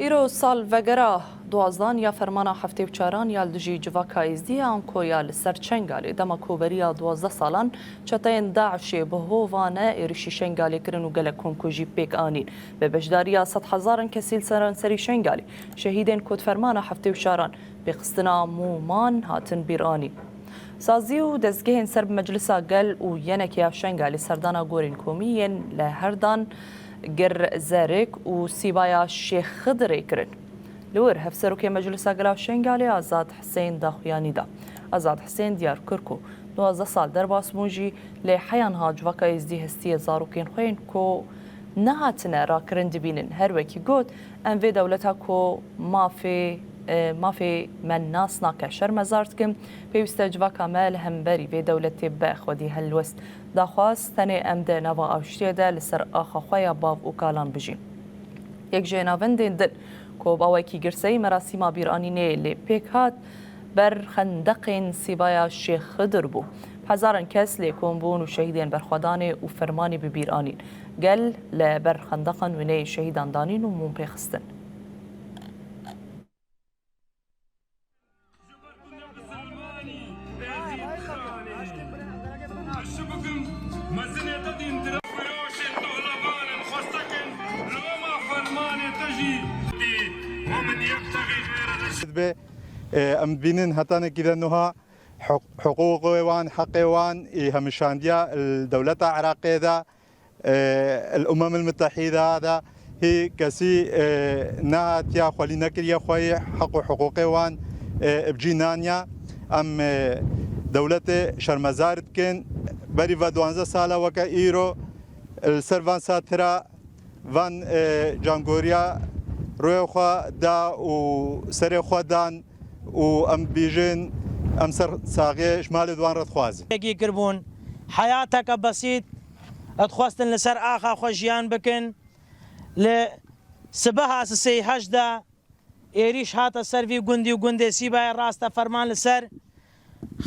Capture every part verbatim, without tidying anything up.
Îro salvegera duwazdan ya fermana heftê û çaran ya li dijî civaka Êzdî anko ya li ser Şengalê. Dema ku beriya duwazdeh salan çeteyên DAIŞê bi hovane êrişî Şengalê kirin û gelek komkujî pêk anîn. Bi beşdariya sed hezaran kesî li seranserî Şengalê, şehîdên ku di fermana heftê û çaran pêxistina mûman hatin bîranîn. Sazî û dezgehên ser bi Meclisa Gel û Yenekeya Şengalê serdana gorên komî yên li herdan Gir Zerik û Sîbaya Şêx Xidirê kirin. Li wir Hevserokê Meclisa Gela Şengalê Azad Hisên daxuyanî da. Azad Hisên diyar kir ku duwazdeh sal derbas bûn jî lê heya niha civaka Êzdî hestiye zarokên xwe yên ku nehatine rakirin dibînin. Her wekî got, em vê dewleta ku mafê, e, mafê me nas nake şermezar dikin. Pêwîst e civaka me li hemberî vê dewletê be xwedî helwest. Daxwaz tenê em di nava aştiyê de li ser axa xwe ya bav û kalan bijîn. Yek ji navendên din ku bi awayekî girseyî merasîma bîranînê lê pêk hat, ber xendeqên Sîbaya Şêx Xidir bû. Bi hezaran kes lê kom bûn û şehîdên berxwedanê û fermanî bi bîr anîn. Gel li ber xendeqan wêneyên şehîdan danîn û mûn pê xistin. Dibe, e, em dibînin hetanekî de nuha hiq-, hiqûqê wan, heqê wan, ê, hemîşandiya li dewleta Iraqê de, e, li Umemil Mitehîda de hî kesî, e, nehatiya xwelî nekiriye xwe yê heq û hiqûqê wan, e, bi cî naniya. Em, e, dewletê şermezar dikin. Berî ve duwazdeh sala weke îro li ser van satira van, e, cangoriya rûyê xwe da û serê xwe dan û em bêjin, em ser saxiyê ji malê di wan re dixwazin. Yekî kirbûn heyateke besît, dixwestin li ser axa xwe jiyan bikin. Li sibeha sisê heşt de êrîş hate ser vî gundî û gundê Sîbayê raste ferman li ser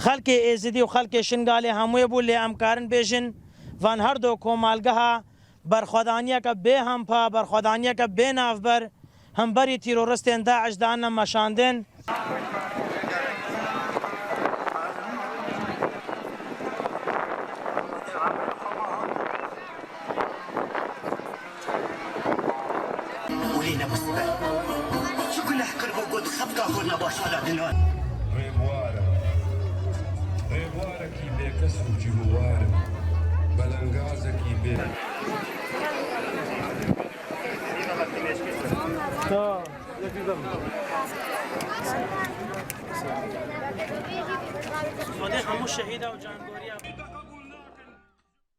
xelkê Êzidî û xelkê Şingalê hemûyê bû, lê em karin bêjin van her du komalgeha berxwedaniyeke bê hempa, berxwedaniyeke bê navber, hemberî tîroristên DAIŞ dane meşandin. Û lê nebû siber. Çi guneh kiribû ku di xebta xwe nebaş ala dinan? Rêbwar im. Rêbwarekî bêkes û cihûwar im. Belengazekî bê. Xwedê hemû şehîda û cangoriya.